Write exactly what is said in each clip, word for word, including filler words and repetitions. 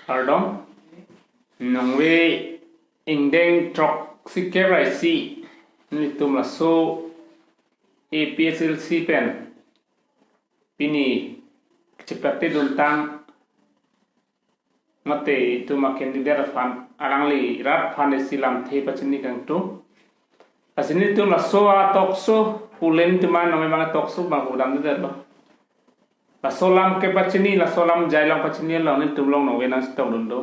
Kardom. Nongve ingdeng throksi kep ra isi nelitum laso A P H L C pen pini chepate duntang mate itum a-candidate aphan alangli rat aphan isi lamthe pachini kangtung. Lasi nelitum laso a-talk show pulen tuman nongve abang talk show abang pudam detlo. Laso alam kepachini, laso alam jai along pachini along nelitum along nongve nangchetongdun do.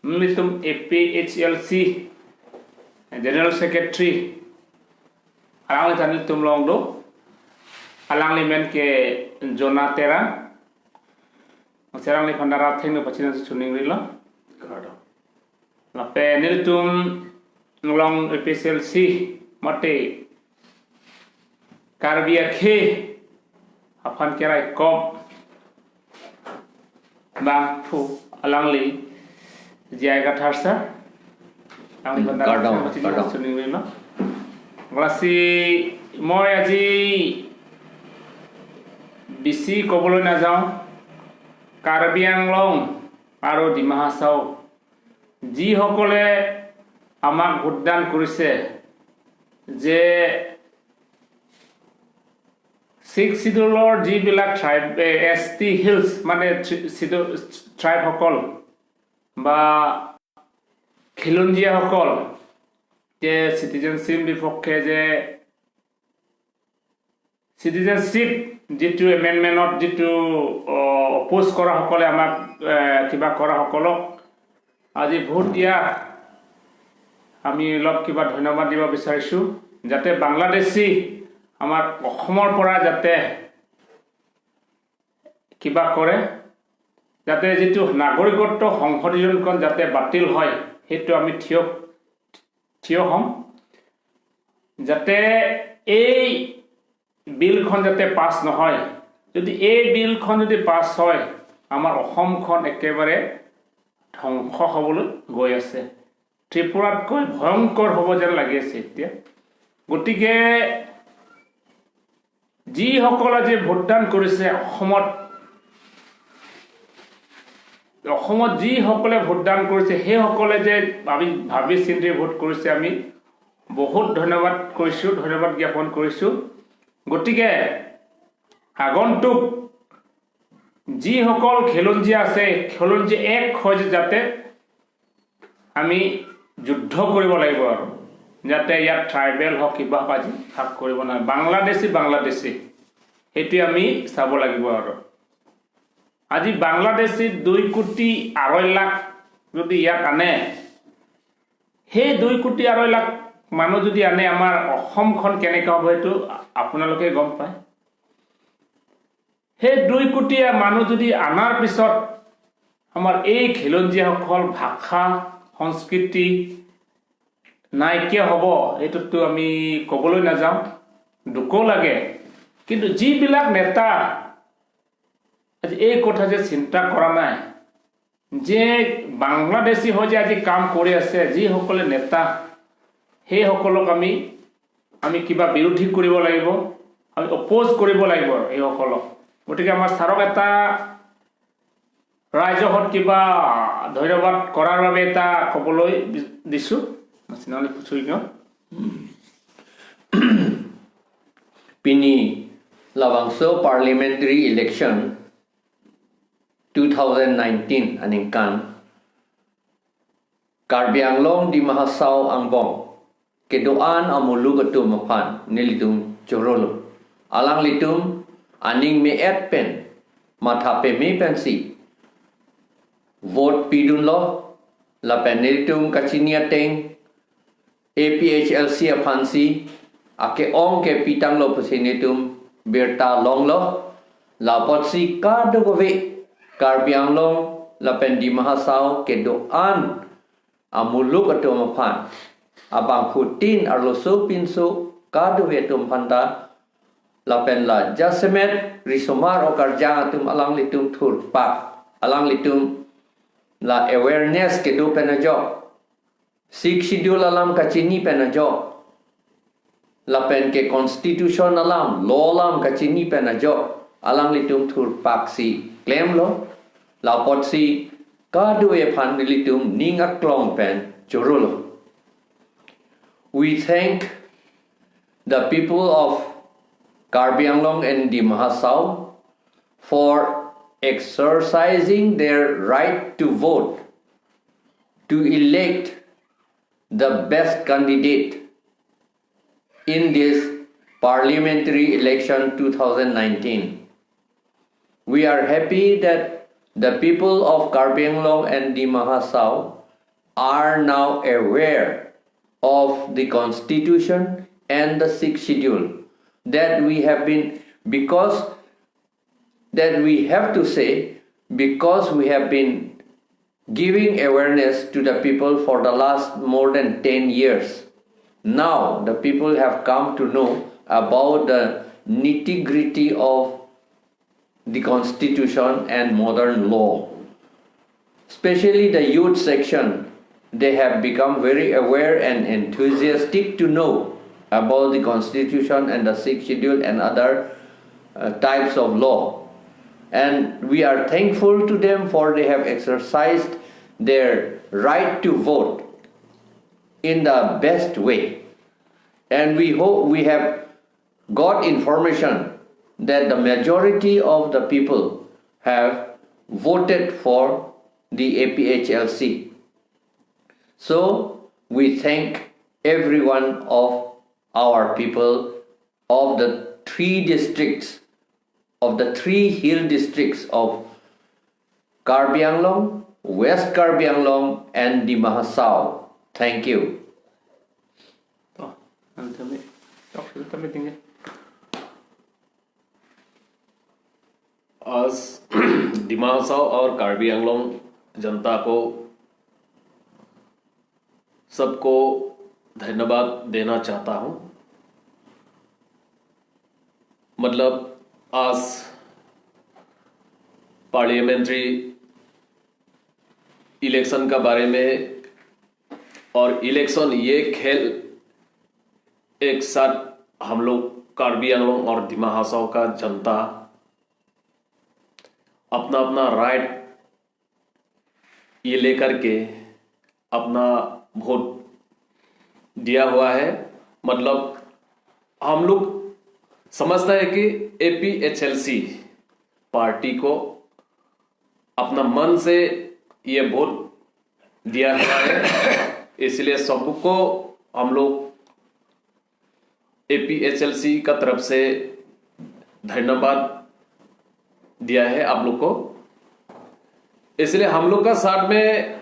Nelitum A P H L C General Secretary alangli ta nelitum along do. Alangli men ke Jona Terang. Serangliphan dara thengno pachini nangchiningrilo. Kardom. Lapen nelitum along A P H L C mate Karbi akhei aphan keraikom abangphu alangli J I Kathar sir. Alangli Hmm, phan dara kardom, thengno pachini kardom. nangchiningrilo. Lasi moi aji bisi koboloi najang, Karbi Anglong আৰু ডিমা হাছাও যিসকলে আমাক ভোটদান কৰিছে, যে ছিক্স চিডিউলৰ যিবিলাক ট্ৰাইব, এ, এছ T hills, মানে three-, schedule ট্ৰাইবসকল বা খিলঞ্জীয়াসকল যে চিটিজেনশ্বিপ বিপক্ষে যে চিটিজেনশ্বিপ যিটো এমেণ্ডমেণ্টত যিটো অপ'জ কৰাসকলে আমাক, এ, কিবা কৰাসকলক আজি ভোট দিয়া আমি অলপ কিবা ধন্যবাদ দিব বিচাৰিছোঁ, যাতে বাংলাদেশী আমাৰ অসমৰ পৰা যাতে কিবা কৰে, যাতে যিটো নাগৰিকত্ব সংশোধনীখন যাতে বাতিল হয়, সেইটো আমি থিয় থিয় হ'ম, যাতে এই বিলখন যাতে পাছ নহয়। যদি এই বিলখন যদি পাছ হয়, আমাৰ অসমখন একেবাৰে ধ্বংস হ'বলৈ গৈ আছে। ত্ৰিপুৰাতকৈ ভয়ংকৰ হ'ব যেন লাগি আছে এতিয়া। গতিকে যিসকলে যে ভোটদান কৰিছে অসমত, অসমত যিসকলে ভোটদান কৰিছে, সেইসকলে যে ভাবি, ভাবি চিন্তি ভোট কৰিছে, আমি বহুত ধন্যবাদ কৰিছোঁ, ধন্যবাদ জ্ঞাপন কৰিছোঁ। গতিকে আগন্তুক যিসকল খিলঞ্জীয়া আছে, খিলঞ্জীয়া এক হৈ যাতে আমি যুদ্ধ কৰিব লাগিব আৰু যাতে ইয়াত ট্ৰাইবেল হওক, কিবা হওক, আজি ভাগ কৰিব নোৱাৰে। বাংলাদেশী বাংলাদেশী, সেইটোৱে আমি চাব লাগিব আৰু। আজি বাংলাদেশী দুই কোটি আঢ়ৈ লাখ যদি ইয়াত আনে, সেই দুই কোটি আঢ়ৈ লাখ মানুহ যদি আনে, আমাৰ অসমখন কেনেকা হ'ব, সেইটো আপোনালোকে গম পায়। সেই দুই কোটি মানুহ যদি অনাৰ পিছত আমাৰ এই খিলঞ্জীয়াসকল ভাষা, সংস্কৃতি নাইকিয়া হ'ব, এইটোতো আমি ক'বলৈ নাযাওঁ, দুখো লাগে। কিন্তু যিবিলাক নেতা আজি এই কথা যে চিন্তা কৰা নাই, যে বাংলাদেশী হৈ যে আজি কাম কৰি আছে যিসকলে নেতা, সেইসকলক আমি, আমি কিবা বিৰোধী কৰিব লাগিব, আমি অপ'জ কৰিব লাগিব এইসকলক। গতিকে আমাৰ ছাৰক এটা ৰাইজৰ হত কিবা ধন্যবাদ কৰাৰ বাবে এটা ক'বলৈ দি-, দিছোঁ। Mas sinali puchul nyo. Pini labangso parliamentary election two thousand nineteen aningkan Karbi Anglong Dima Hasao angbong kedo-an amuluk atum aphan nelitum chorolo. Alanglitum aning me-et pen matha peme pensi vote pidunlo, lapen nelitum kachini ateng A P H L C aphansi ake-ong kepitanglo pusi nelitum birta longlo. Lapotsi kadokave Karbi Anglong lapen Dima Hasao kedo-an amuluk atum aphan abangphutin arloso pinso kadokave atum aphanta lapen la jasemet risomar okarjang atum alanglitum thurpak, alanglitum la awareness kedo pen ajok, Sixth Schedule alam kachini pen ajok, lapen ke constitution alam, law alam kachini pen ajok alanglitum thurpaksi klemlo. Lapotsi kadokave aphan nelitum ning aklong pen chorolo. We thank the people of Karbi Anglong and Dima Hasao for exercising their right to vote to elect the best candidate in this parliamentary election two thousand nineteen. We are happy that the people of Karbi Anglong and Dima Hasao are now aware of the constitution and the sixth schedule, that we have been, because that we have to say, because we have been giving awareness to the people for the last more than ten years. Now the people have come to know about the nitty-gritty of the constitution and modern law. Especially the youth section, they have become very aware and enthusiastic to know about the constitution and the sixth schedule and other uh, types of law. And we are thankful to them for they have exercised their right to vote in the best way. And we hope we have got information that the majority of the people have voted for the A P H L C. So we thank every one of our people of the three districts, of the three hill districts of Karbi Anglong, West Karbi Anglong, and Dima Hasao. Thank you. Oh, and tell me, talk to me, tell me, tell me. आज दिमा हासाओ और कार्बी आंगलोंग जनता को सबको धन्यवाद देना चाहता हूँ। मतलब आज पार्लियामेंट्री इलेक्शन का बारे में और इलेक्शन ये खेल एक साथ हम लोग कार्बी आंगलोंग और दिमा हासाओ का जनता अपना अपना राइट ये लेकर के अपना वोट दिया हुआ है। मतलब हम लोग समझता है कि एपीएचएलसी पार्टी को अपना मन से ये वोट दिया हुआ है, इसलिए सबको हम लोग एपीएचएलसी का तरफ से धन्यवाद दिया है आप लोग को। इसलिए हम लोग का साथ में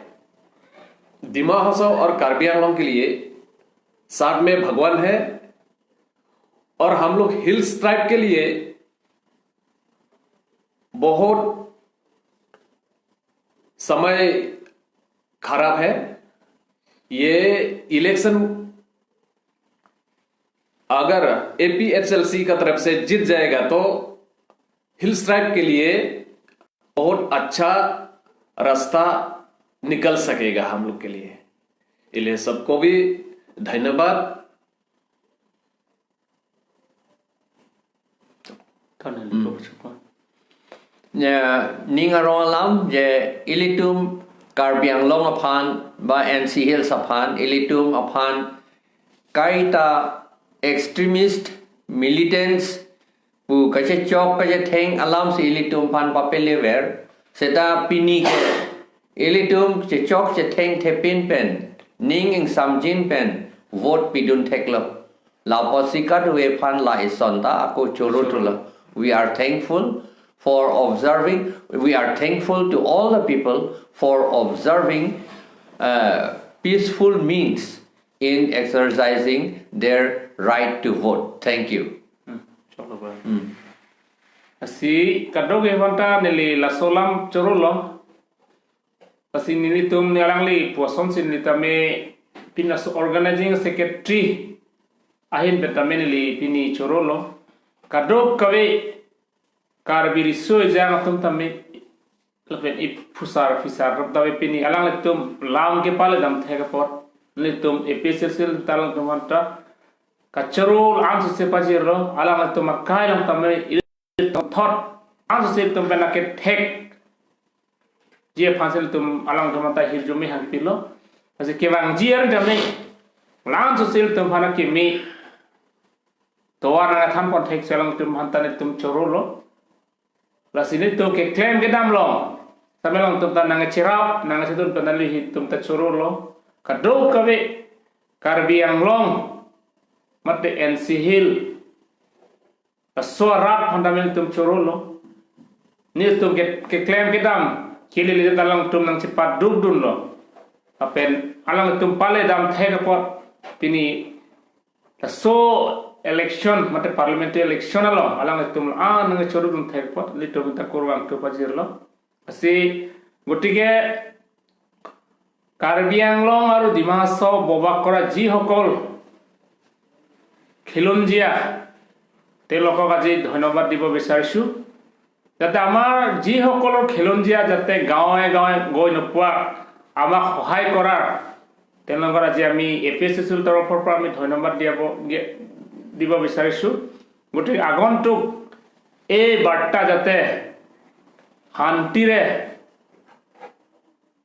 दिमा हासाओ और कार्बी आंगलोंग के लिए साथ में भगवान है, और हम लोग हिल्स ट्राइब के लिए बहुत समय खराब है। ये इलेक्शन अगर एपीएचएलसी का तरफ से जीत जाएगा तो हिल्स ट्राइब के लिए बहुत अच्छा रास्ता निकल सकेगा हम लोग के लिए। इसलिए सबको भी धन्यवाद। Kan Hmm. Professor Kwan. Ya, ning arong alam je ilitum Karbi Anglong aphan ba N C Hills aphan, ilitum aphan kaita extremist, militants pu kachechok kachetheng alam si ilitum aphan papelever, seta pini ke ilitum chechok chetheng thepin pen, ning ingsamjin pen, vote pidun theklo. Lapusi kadokave aphan la ison ta ako choro thulo. We are thankful for observing, we are thankful to all the people for observing uh, peaceful means in exercising their right to vote. Thank you. Hmm, choklo ba. Hmm. Lasi kadokave aphanta neli laso alam chorolo. Lasi nelitum ne alangli puson si neli tame pini laso organizing secretary ahin pen tame neli pini chorolo. Kadokave Karbi riso ejang atum tame lapen iphusar phisar rap dave pini alanglitum lam kepale dam thek apot nelitum APHLC alanglitum aphanta kachoro ansose pajirlo, alanglitum akai lang tame ilitum thot ansose itum pen akethek aphan si ilitum alangtum anta hirjume hangpilo. Lasi kevangji aridam ne, langso si ilitum aphan akeme tovar nangthanpon thek si alangtum aphan ta nelitum chorolo. Lasi nelitum keklem kedam along, tame alangtum ta nangcherap nangchedun pen nelitum ta chorolo. Kadokave Karbi Anglong mate N C Hills, laso arat aphan ta nelitum chorolo. Nelitum ke, keklem kedam kelele ta alangtum nangchepadukdunlo. Lapen alangtum pale dam thek apot pini laso election mate parliamentary election along alangtum an nangchorudun thek apot ilitum ta kurvangthu pajirlo. Lasi gotike Karbi Anglong aru Dima Hasao bobak kora jiসকল খিলঞ্জীয়া, তেওঁলোকক আজি ধন্যবাদ দিব বিচাৰিছো। যাতে আমাৰ যিসকলৰ খিলঞ্জীয়া যাতে গাঁৱে গাঁৱে গৈ নোপোৱা আমাক সহায় কৰাৰ, তেওঁলোকক আজি আমি এ পি এছ চি চিৰ তৰফৰ পৰা আমি ধন্যবাদ দিব, দিব বিচাৰিছো। গতিকে আগন্তুক এই বাৰ্তা যাতে শান্তিৰে,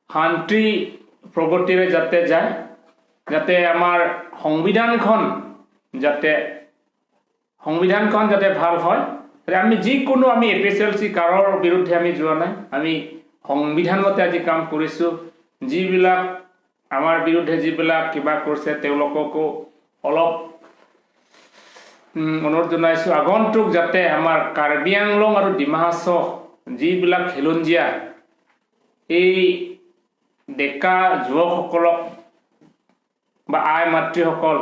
শান্তি প্ৰগতিৰে যাতে যায়, যাতে আমাৰ সংবিধানখন যাতে, সংবিধানখন যাতে ভাল হয়। যাতে আমি যিকোনো, আমি এ পি এছ এল চি কাৰোৰ বিৰুদ্ধে আমি যোৱা নাই, আমি সংবিধান মতে আজি কাম কৰিছো। যিবিলাক আমাৰ বিৰুদ্ধে যিবিলাক কিবা কৰিছে তেওঁলোককো অলপ উম, অনুৰোধ জনাইছো, আগন্তুক যাতে আমাৰ কাৰ্বি আংলং আৰু ডিমা হাছাও যিবিলাক খিলঞ্জীয়া, এই ডেকা যুৱকসকলক বা আই মাতৃসকল,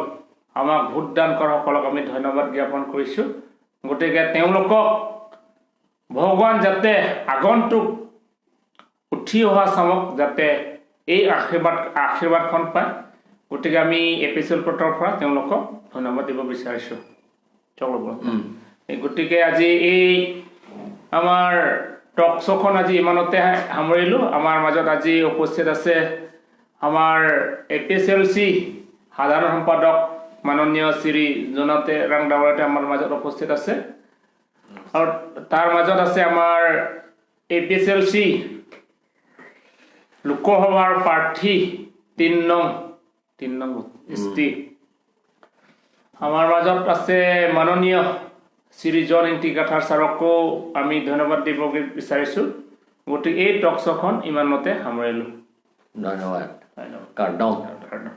আমাক ভোটদান কৰাসকলক আমি ধন্যবাদ জ্ঞাপন কৰিছো। গতিকে তেওঁলোকক ভগৱান যাতে আগন্তুক উঠি অহা চামক যাতে এই আশীৰ্বাদ, আশীৰ্বাদখন পায়। গতিকে আমি এ পি এছ এল তৰফৰ পৰা তেওঁলোকক ধন্যবাদ দিব বিচাৰিছো। চলো বল। উম। এই গতিকে আজি এই আমাৰ টক শ্ব'খন আজি ইমানতে সামৰিলো। আমাৰ মাজত আজি উপস্থিত আছে আমাৰ এ পি এছ এল চি সাধাৰণ সম্পাদক মাননীয় শ্ৰী জোনাতে ৰাং ডাঙৰীয়া আমাৰ মাজত উপস্থিত আছে। আৰু তাৰ মাজত আছে আমাৰ এ পি এছ এল চি লোকসভাৰ প্ৰাৰ্থী তিন নং, তিন নং এছ টি। আমাৰ মাজত আছে মাননীয় শ্ৰী জন ইংতি কাথাৰ ছাৰকো আমি ধন্যবাদ দিব বিচাৰিছো। গতিকে এই টক শ্ব'খন ইমানতে সামৰিলো। ধন্যবাদ। ধন্যবাদ। কৰ্ডম। কৰ্ডম।